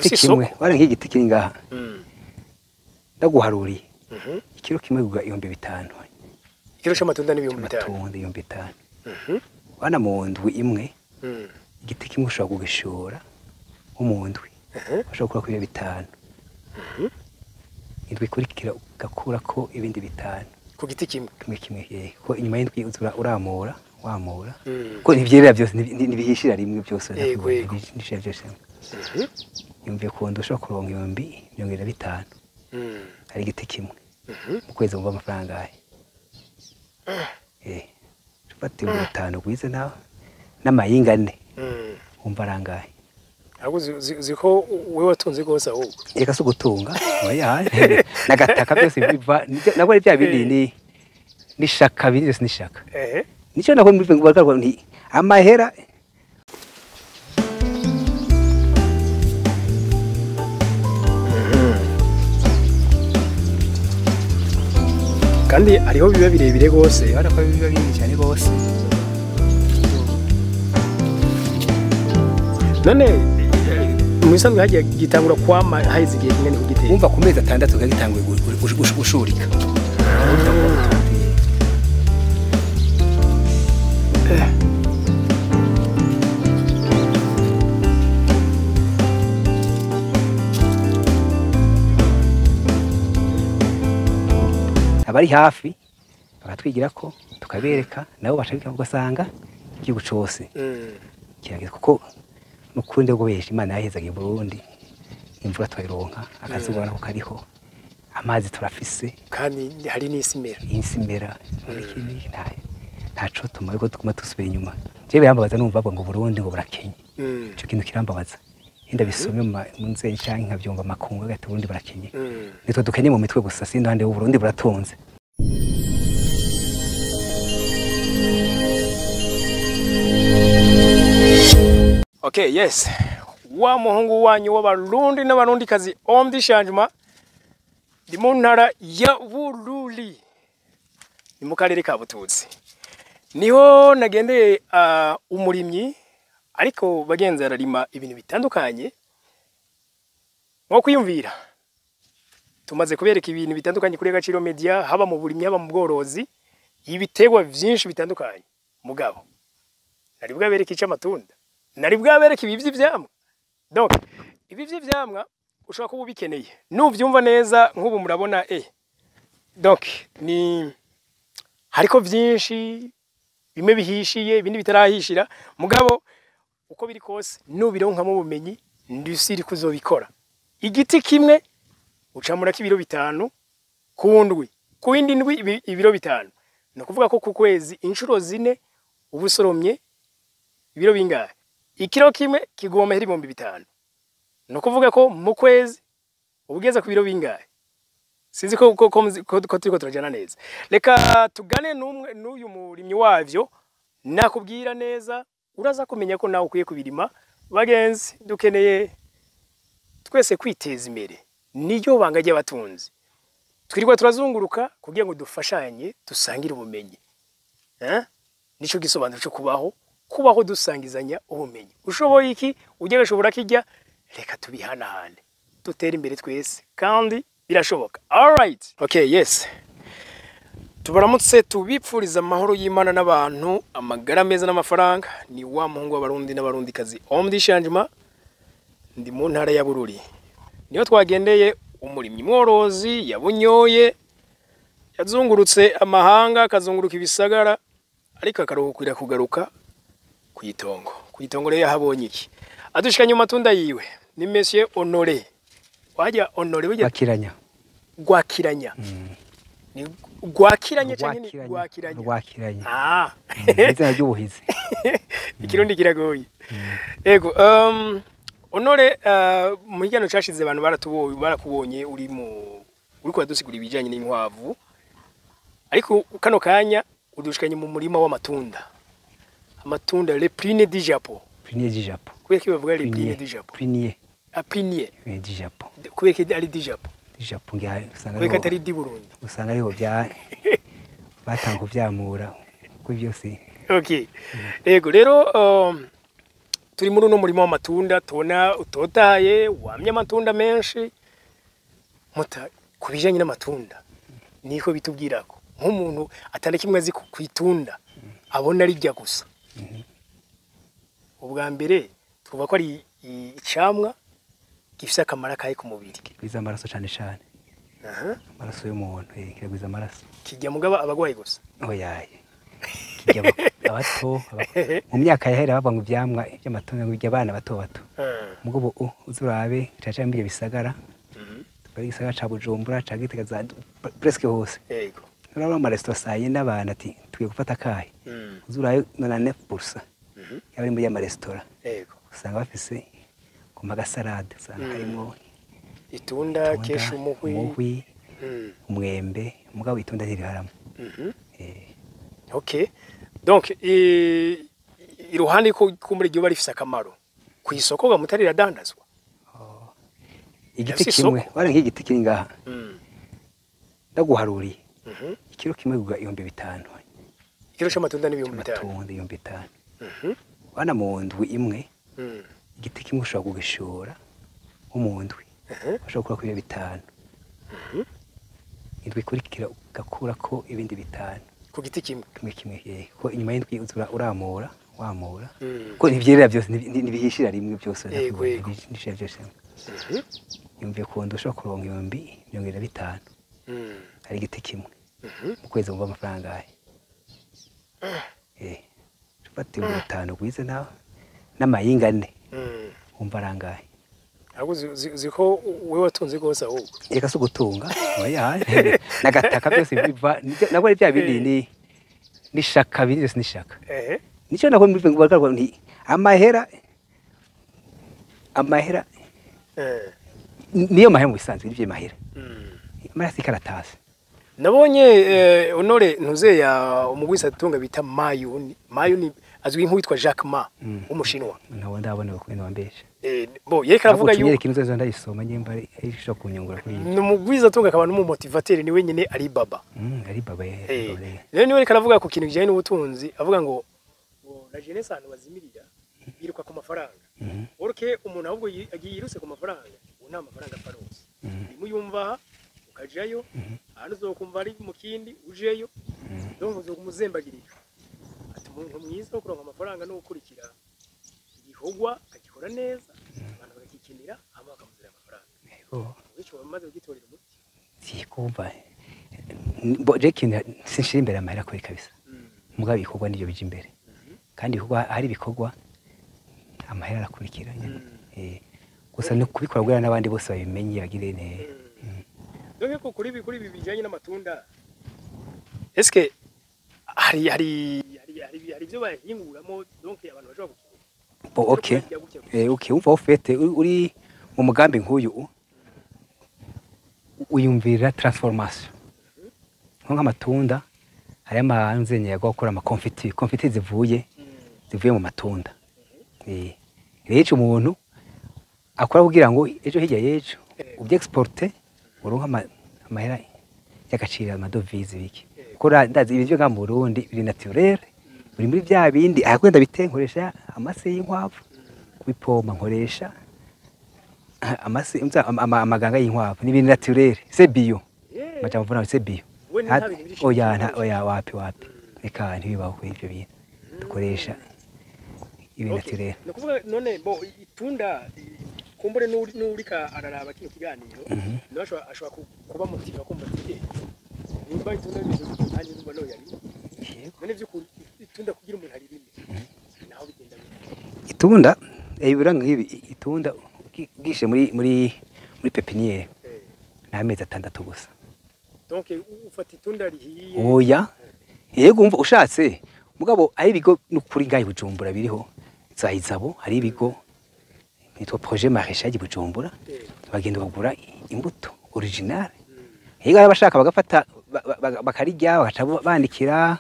Kimwe wari nk'igiti kiri ngaha ndaguharuriye ikiro kimwe kugura 5000. Ikiro c'amatunda ni 5000. Amatunda 5000. Wana mu ndwi imwe igiti kimwe ushobora kugishora nko mu ndwi ushobora gukura ko 5. Indwi ikurikira ugakurako ibindi 5 ku giti kimwe kimwe ko inyuma y'indwi uzura uramura wamura ko ntivyerera byose ntibihishira rimwe byose ntibihishira byose. Yumviye ku ndwi ushobora kuronka 25,000 ari igiti kimwe mu kwezi wumva amafaranga ahe ufata 5,000 gwize nawe n'amayinga 4 wumva arangahe. Ahubwo ziko wewe watunze gose ahubwo reka si ugutunga oya nagataka byose biva nabwo ari bya bindi ni shaka bindi byose ni shaka nico nako mbivuga ngo bagarwa nti amahera. Kandi hariho biba birebire gose barako biba binini cyane gose. None musanzwe hagiye gitangura kwama haize igihe kingana ku giteye umva ku mezi 6 gagitanguye gushurika. Abari hafi bakatwigira ko tukabereka nabo bashaka ugasanga igihugu cose kirageze kuko nukundi bwo besha Imana yahezaga i Burundi imvura twayironka akazuba nako kariho amazi turafise kandi hari n'isimera insimera ikindi ntaco tuma ariko tuguma tusubira inyuma. Je birambabaza numva ngo Burundi ngo burakenye ico kintu kirambabaza inda bisome mu nzeye canke nkavyumva amakungu agati Burundi burakenye nitwe dukenye mu mitwe gusa sindi hande u Burundi buratunze. Okay, yes. Wa muhungu wanyu w'abarundi n'abarundi kazi omdi shanjuma ndi mu ntara ya Bururi ni mu karere ka Bututsi niho nagendeye umurimyi ariko bagenzi ararima ibintu bitandukanye nko kwiyumvira. Tumaze kubereka ibintu bitandukanye kuri Agaciro Media haba mu burimyi haba mu bworozi ibitegwa vyinshi bitandukanye mugabo nari bwabereka icamatunda nari bwabereka ibi vy'ivyamwa. Donc ibi vy'ivyamwa ushobora kuba ubikeneye nuvyumva neza nk'ubu murabona donc ni hariko vyinshi bimwe bihishiye ibindi bitarahishira mugabo uko biri kose nubironkamo ubumenyi ndusiri kuzobikora. Igiti kimwe ucamura k'ibiro 5 ku ndwi ku yindi ndwi ibiro 5 no kuvuga ko ku kwezi inshuro 4 ubusoromye ibiro bingahe. Ikiro kimwe kigoma heri 5,000 no kuvuga ko mu kwezi ubugeza ku biro bingahe. Sinzi ko ko turiko turajana neza. Reka tugane n'umwe n'uyu murimyi wavyo nakubwira neza uraza kumenya ko nawe ukwiye kubirima. Bagenzi dukeneye twese kwiteza imbere niyo banga ry'abatunzi. Twirirwa turazunguruka kugira ngo dufashanye dusangire ubumenyi. Nico gisobanuro cyo kubaho dusangizanya ubumenyi. Ushoboye iki ujye gashobora kijya reka tubihanahane dutere imbere twese kandi birashoboka. All right, okay, yes. Tubaramutse tubipfuriza amahoro y'Imana n'abantu amagara meza n'amafaranga. Ni wa muhungu w'abarundi n'abarundi kazi omdi shanjuma ndi mu ntara ya Bururi niyo twagendeye umurimyi mworozi yabunyoye yazungurutse amahanga akazunguruka ibisagara ariko akaruhukira kugaruka kuyitongo. Kuyitongo rero yahabonye iki adushikanye matunda yiwe ni Monsieur Honoré. Wajya Honoré burya Gwakiranya. Gwakiranya. Ni gwakiranya canke ni gwakiranya? Gwakiranya. Izina ry'ubuhizi. Ikirundi kiragoye. Ego Honoré mu higano cashize abantu baratuboye barakubonye uri mu uri kwadusigura ibijanye n'inkwavu ariko kano kanya udushikanye mu murima w'amatunda. Amatunda les pruniers du Japon. Pruniers du Japon. Kubera ko bavuga les pruniers du Japon. Pruniers. Ah pruniers. Du Japon. Kubera ko ari du Japon. Du Japon ngira usanga kubera ko atari di Burundi. Usanga ariho bya batanga kuvyamura ko byose. Okay. Yego rero Turi muri uno murimo w'amatunda tubona utotaye, wamye amatunda menshi. Muta ku bijanye n'amatunda niko bitubwirako nk'umuntu atari kimwe azi ku itunda abona rijya gusa. Ubwa mbere tuvuga ko ari icamwa gifise akamaro kahe ku mubiri? Kigwiza amaraso cane cane. Amaraso y'umuntu, kiragwiza amaraso. Kijya mugaba abagwayi gusa? Oyaye. Kijya abato, mu myaka yahera bavuga ngo ivyamwa vy'amatunda ngo bijya abana bato bato. Mugabo uzurabe cane cane muri bisagara. Bari gisagara ca Bujumbura, ca Gitega, za presque hose. Yego. Urabona ama restaurant saa yenda abantu ati tugiye gufata akahe. Uzurabe 99% y'abari muri ama restaurant. Yego. Usanga bafise ku magasalade, usanga harimo itunda, kesha umuhwi, umwembe, mugabo itunda ntiriharamo. Okay. Donc iruhande ko kumbura igihe bari rifise akamaro ku isoko ga mutari radandazwa. Igiti kimwe, wari nk'igiti kiri ngaha. Ndaguharuriye. Ikiro kimwe kugura 5000. Ikiro c'amatunda ni 5000. Amatunda 5000. Wana mu ndwi imwe. Igiti kimwe ushobora kugishora nko mu ndwi. Ushobora gukura 5. Indwi ikurikira ugakurako ibindi 5. Ku giti kimwe. Kimwe ko inyuma y'indwi uzura uramura, wamura. Ko ntivyerera byose, ntibihishira rimwe byose. Ntibihishira byose. Yumviye ku ndwi ushobora kuronka 25,000. Ari igiti kimwe. Mu kwezi wumva amafaranga ahe? Ufata 5,000 ugwize nawe n'amayinga 4. Wumva arangahe? Ahubwo uzi ko wewe watunze gose ahubwo. Reka si ugutunga, oya, n'agataka byose biva, nabwo ari bya bindi ni shaka bindi byose ni shaka. Nico nako mbivuga ngo bagarwa nti amahera niyo mahera mu bisanzwe nivyo mahera. Amahera si karatasi. Nabonye Honore ntuze ya umugwisa tunga bita Mayuni. Mayuni azwi nk'uwitwa Jack Ma w'umushinwa. Ntawe ndabona ko ino wambesha. Bo yeka aravuga yuko ikintu nzoza ndayisoma nyimba ari isho kunyungura kuri. Numugwiza tunga akaba n'umumotivateur ni wenyine ari baba. Ari baba. Rero niwe reka aravuga ku kintu kijanye n'ubutunzi avuga ngo la jeunesse ahantu bazimirira biruka ku mafaranga. Orke umuntu ahubwo agiye yirutse ku mafaranga, ubu nta mafaranga aparose. Nimuyumva ukajayo, ahantu uzokumva ari mu kindi ujeyo, donc uzokumuzembagirika. Ati umuntu mwiza wo kuronka amafaranga no gukurikira igikorwa akagikora neza, abantu bakagikenera hama bakamuzanira amafaranga. Yego. Bityo bamaze kugitorera umuti. Sikumva. Bo je kintu sinshira imbere amahera kuri kabisa. Mugabo ibikorwa nivyo bije imbere. Kandi ibikorwa hari ibikorwa amahera arakurikira nyene. Gusa no kubikora kugira n'abandi bose babimenye bagire ne. Donc ko kuri ibi bijanye n'amatunda. Eske hari hari hari ibyo bahinguramo donc abantu bashobora gukina. Bo okay. Okay, umva ufete uri mu mugambi nk'uyu uyumvira transformation. Nko nk'amatunda hari amahanze nyega gukora ama confit, confit zivuye mu matunda. Rero umuntu akora kugira ngo ejo hirya y'ejo ubye exporte uronka amahera y'agaciro amadovize biki. Kuko ndazi ibiryo nga mu Burundi biri naturel, biri muri bya bindi akwenda bite nkoresha amase y'inkwavu, kubipoma nkoresha amase amaganga y'inkwavu ni ibintu naturel, c'est bio. Macha mvuna c'est bio. Oya oya wapi wapi. Reka ntibibaho kuri ivyo bintu. Dukoresha ibintu naturel. Nukuvuga none bo itunda kumbure n'urika araraba kino kiganiro nawe ashobora kuba motiva kumva ati nimba itunda bimeze gutyo nanjye ndumva no yarimo. None vy'ukuri itunda kugira umuntu aririme naho bigenda bite? Itunda ibiranga nk'ibi itunda gishe muri pépinière n'amezi 6 gusa. Donc ufata itunda rihiye. Oya. Yego umva ushatse mugabo ari ibigo n'ukuri ngaye Bujumbura biriho za Izabo hari ibigo nitwa projet maraîchage Bujumbura bagenda bagura imbuto original. Higa abashaka bagafata bakarirya bagaca bandikira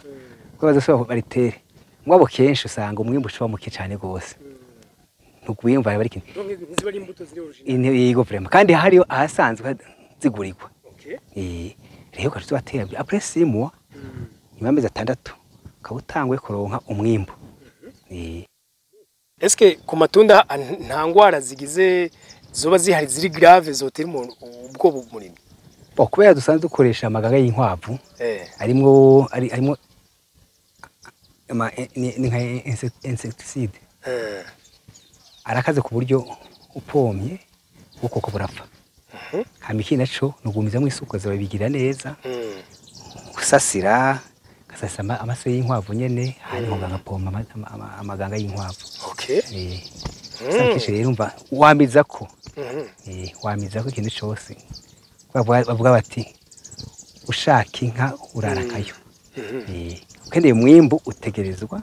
ko bazosaba baritere. Mugabo kenshi usanga umwimbu uba muke cyane gose. Ntukubiyumva bari kintu. Donc ntiziba ari imbuto ziri original. Yego vraiment kandi hari ahasanzwe zigurirwa. Rero ukaca ubatera après 6 mois nyuma y'amezi 6 ukaba utanguye kuronka umwimbu. Eske ku matunda nta ngwara zigize zoba zihari ziri grave zotera umuntu ubwoba umurimyi? Bo kubera dusanzwe dukoresha amaganga y'inkwavu arimwo arimo ama ni nka insecticide arakaze ku buryo upomye ubukoko burapfa. Hama ikindi naco nugumizamwo isuku zibabigira neza, usasira gasasa amase y'inkwavu nyene, hanyuma ngapompa amaganga y'inkwavu. Okay. Sakishe rero umva wamizako. Wamizako ikintu cose. Bavuga bati ushaka inka urarakayo. Ukeneye umwimbu utegerezwa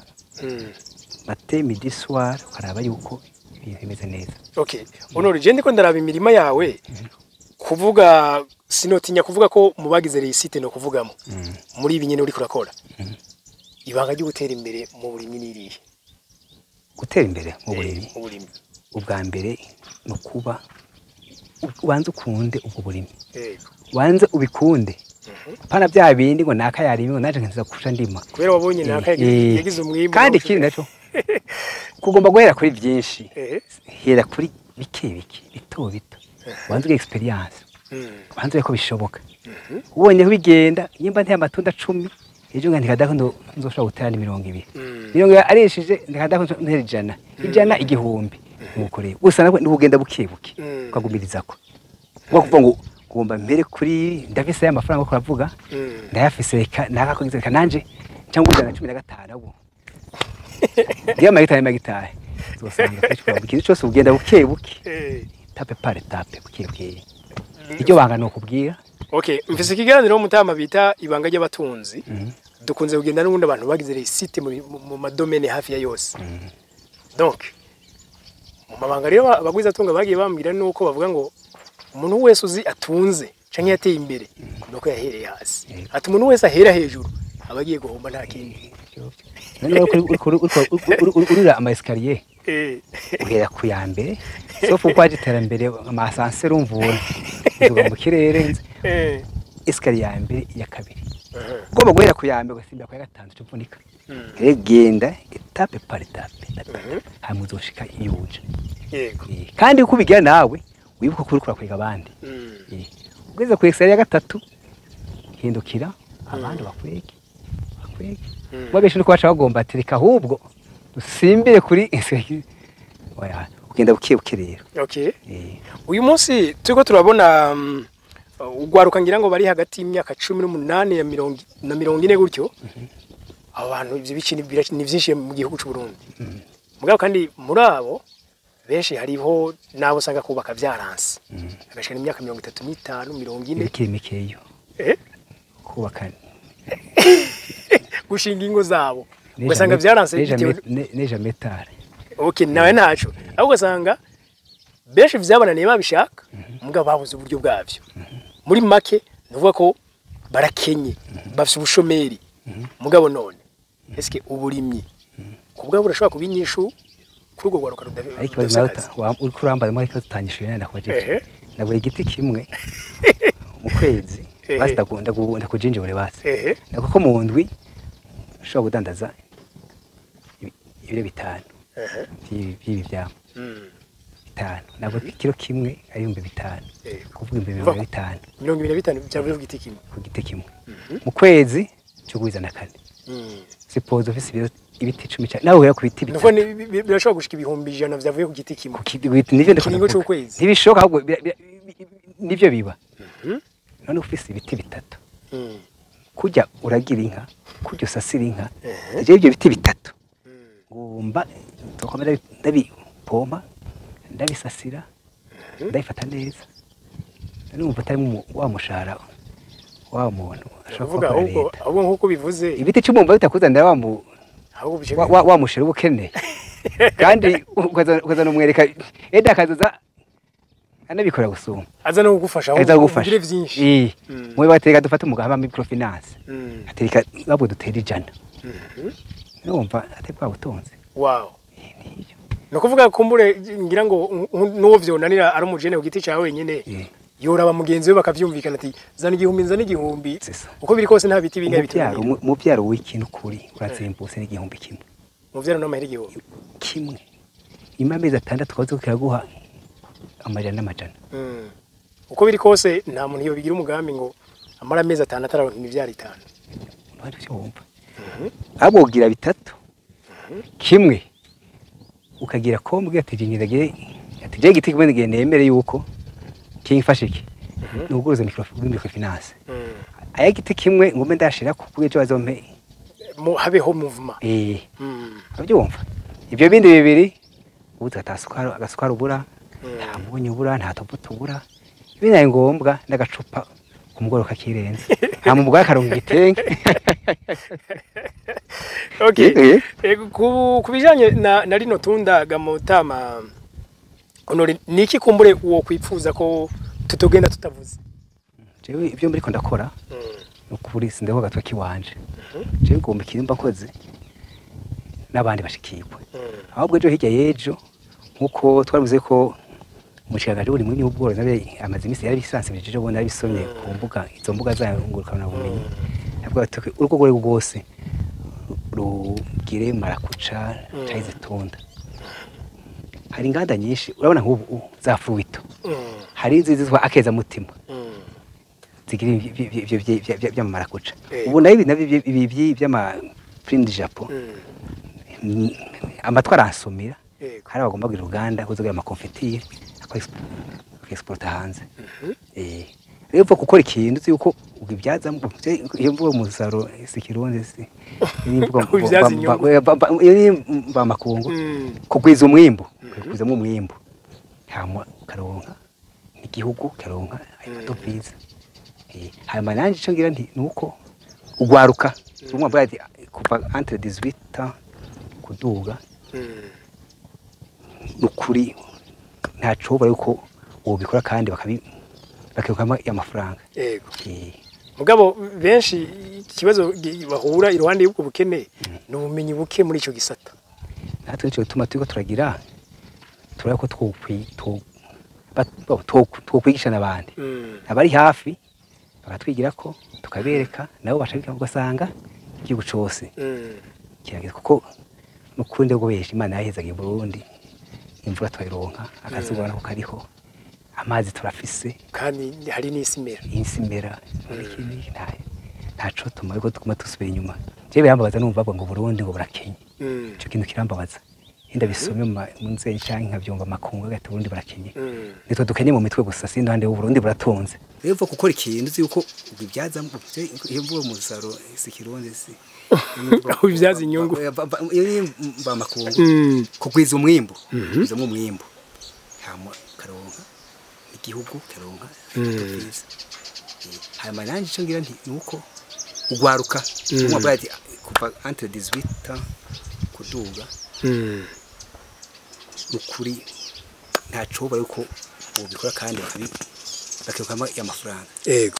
matin midi soir ukaraba yuko ibintu bimeze neza. Okay. Honore, je ndiko ndaraba imirima yawe, kuvuga sinotinya kuvuga ko mubagize réussite no kuvugamo muri ibi nyene uriko urakora. Ibanga ryo gutera imbere mu burimyi nirihe? Gutera imbere mu burimyi? Mu burimyi. Ubwa mbere no kuba ubanze ukunde ubwo burimyi. Yego. Ubanze ubikunde. Pana bya bindi ngo naka yarimi ngo naje nkiza kusha ndima. Kubera wabonye naka yagize umwimbu. Kandi ikindi naco kugomba guhera kuri byinshi. Hera kuri bike bike bito bito. Ubanze uge experience. Ubanze ko bishoboka. Ubonye ko bigenda nyimba nti amatunda 10 ejo ngandika dako nzoshobora gutera 20. Mirongo arishije ndikadako ntera 100. 100 igihumbi. Nuko gusa nako n'ugenda buke buke ukagumiririzako. Ngo kuvuga ngo ngomba mbere kuri ndafise ya mafaranga ko ravuga ndayafise reka nakakogize reka nanje cyangwa 115 ahubwo. Ndiya magitaye magitaye. Uzosanga kwicwa ikintu cyose ugenda buke buke. Tape pare tape buke buke. Iryo banga no kubwira. Okay, mfise ikiganiro mutama bita ibanga ry'abatunzi. Dukunze kugenda n'ubundi abantu bagize réussite mu madomene hafi ya yose. Donc mu mabanga rero abagwiza tunga bagiye bambwira nuko bavuga ngo umuntu wese uzi atunze canke yateye imbere nuko yahereye hasi. Ati umuntu wese ahera hejuru abagiye guhomba nta kindi. None urira ama escalier. Uhera ku ya mbere sofu uko aje iterambere ama ascenseur umvura uduga mu kirere. Escalier ya mbere ya kabiri. Ugomba guhera ku ya mbere ugasimbira ku ya gatanu ucuvunika. Regenda etape par etape. Hanyuma uzoshika iyo uje. Yego. Kandi uko ubigira nawe wibuka ko uriko urakwega abandi. Ugeze ku escalier ya gatatu hindukira abandi bakwege. Bakwege. Babeshe nuko baca bagomba ati reka ahubwo dusimbire kuri escalier. Oya, ugenda buke buke rero. Okay. Uyu munsi turiko turabona ugwaruka ngira ngo bari hagati y'imyaka 18 na 40 gutyo. Abantu ivyo bici ni vyinshi mu gihugu c'u Burundi. Mugabo kandi muri abo benshi hariho nabo usanga kubaka vyaranse. Agashika imyaka 35, 40. Bikiri mikeyo. Kubaka gushinga ingo zabo. Ugasanga vyaranse bitewe neja metare. Okay, nawe ntaco. Ahubwo ugasanga benshi vyabananiye babishaka, mugabo babuze uburyo bwavyo. Muri make nuvuga ko barakenye, bafise ubushomeri. Mugabo none eske uburimyi kubwa burashobora kubinyishu kuri urwo rwaruka rudafise akazi? Uriko urambaza muri ko tutanyishuye nenda kubajije. Nagura igiti kimwe mu kwezi basi ndakunda kujinjibure basi. Nakuko mu ndwi ushobora kudandaza ibiro 5 by'ibi vyamwa. 5 nabwo kiro kimwe ari 5,000. Kuvuga 25,000. 25 byavuye ku giti kimwe. Ku giti kimwe. Mu kwezi cyo guiza na kane. Suppose ofisi ibiti 10 cyane nawe uhera ku biti bitatu. Nuko birashobora gushika 100,000 byavuye ku giti kimwe. Ku giti nivyo ndiko cy'ukwezi. Ntibishoka ahubwo nivyo biba. None ufise ibiti bitatu. Kujya uragira inka, kujya usasira inka. Je ibyo biti bitatu. Ngomba tokomera ndabipompa, ndabisasira, ndabifata neza. Numva atari wa mushahara wa muntu ashobora ahubwo ahubwo nkuko bivuze ibiti cy'umumba bitakuzanira wa wa mushira ubukene kandi ukazana umwereka eda akazaza anabikora gusuma aza no kugufasha ahubwo ugire vyinshi. Mwe bateka dufate umugaba microfinance atereka babo dutera 100. Numva ate bwa butonze. Wow. No kuvuga kumbure ngira ngo nuwo vyonanira ari umujene ku giti cyawe wenyene. Yoraba mugenzi we bakavyumvikana ati zana igihumbi nzana igihumbi uko biri kose nta biti bingahe bitumira. Muvyaro w'ikintu kuri uratsimbuse n'igihumbi kimwe. Muvyaro n'amahera igihumbi kimwe. Nyuma y'amezi 6 twaze kiraguha amajana n'amajana. Uko biri kose nta muntu yo bigira umugambi ngo amara amezi 6 ataronka imivyaro 5. Ntari cyo wumva. Abo ugira bitatu. Kimwe ukagira ko mbwe ati ngiragiye ati je giti kimwe ngiye nemere yuko kimfashe iki. Nuguruza microfinance. Aya giti kimwe ngombe ndashira ku bwejo bazompe habeho movement. Abyumva. Ibyo bindi bibiri ubuze atasukara agasukara ubura nta munyu ubura nta tubuto ubura. Binaye ngombwa ndagacupa kumugoroka kirenze. Nta mugore akaronka igitenge. Okay. Kubijanye na rino tunda gamotama Honore niki kumbure uwo kwipfuza ko tutogenda tutavuze? Jewe ibyo muriko ndakora nukuri sindeho gatwe kiwanje. Jewe ngomba ikirimba koze nabandi bashikirwe. Ahubwo ejo hirya yejo nkuko twarivuze ko umushikagaje uri munyi ubworo nabe amaze imisi yari bisansibilije ejo bona bisomye ku mbuga izo mbuga zayo ngurukana bumenyi. Nabwo urugo gore rwose rugire marakuca cyayize tunda. Hari inganda nyinshi urabona nk'ubu za fruito. Hari inzizi zitwa akeza mutima. Zigira ibyo by'amarakuca. Ubu nayo ibi by'ama prime de Japon. Amatwa aransomira. Hari abagomba kugira uruganda kuzogira ama confetire akexporta hanze. Rero upfa gukora ikintu uzi yuko ubibyaza iyo mvugo musaro sikirundi si imvugo mba makungu kugwiza umwimbo kugwizamo umwimbo hama karonka igihugu karonka ayo dovize. Hama nanje ico ngira nti nuko ugwaruka umwe avuga ati kuva entre 18 ans kuduga nukuri ntaco yuko ubikora kandi bakabikama amafaranga. Yego. Mugabo benshi ikibazo bahura iruhande y'ubwo bukene ni ubumenyi buke muri ico gisata. Natwe ico gituma turiko turagira turako twokwigisha n'abandi. Abari hafi bakatwigira ko tukabereka nabo bashaka ugasanga igihugu cose. Kirageze kuko nukundi gobesha Imana yahezaga i Burundi imvura twayironka akazuba nako kariho amazi turafise kandi hari n'isimera insimera ntaco tuma ariko tuguma tusubira inyuma. Je birambabaza numva ngo Burundi ngo burakenye. Ico kintu kirambabaza. Inda bisome mu nzeye canke nkavyumva makungu agati Burundi burakenye. Nitwe dukenye mu mitwe gusa sindi hande Burundi buratunze. Rero upfa gukora ikintu uzi yuko ubibyaza iyo mvugo musaro sikirundi si ubibyaza inyungu iyo mba makungu kugwiza umwimbo kugwizamo umwimbo hama karonka igihugu karonka dovize. Hama nanje ico ngira nti nuko ugwaruka umwe avuga ati kuva entre 18 ans kuduga nukuri ntaco yuko ubikora kandi bakabikama amafaranga. Yego.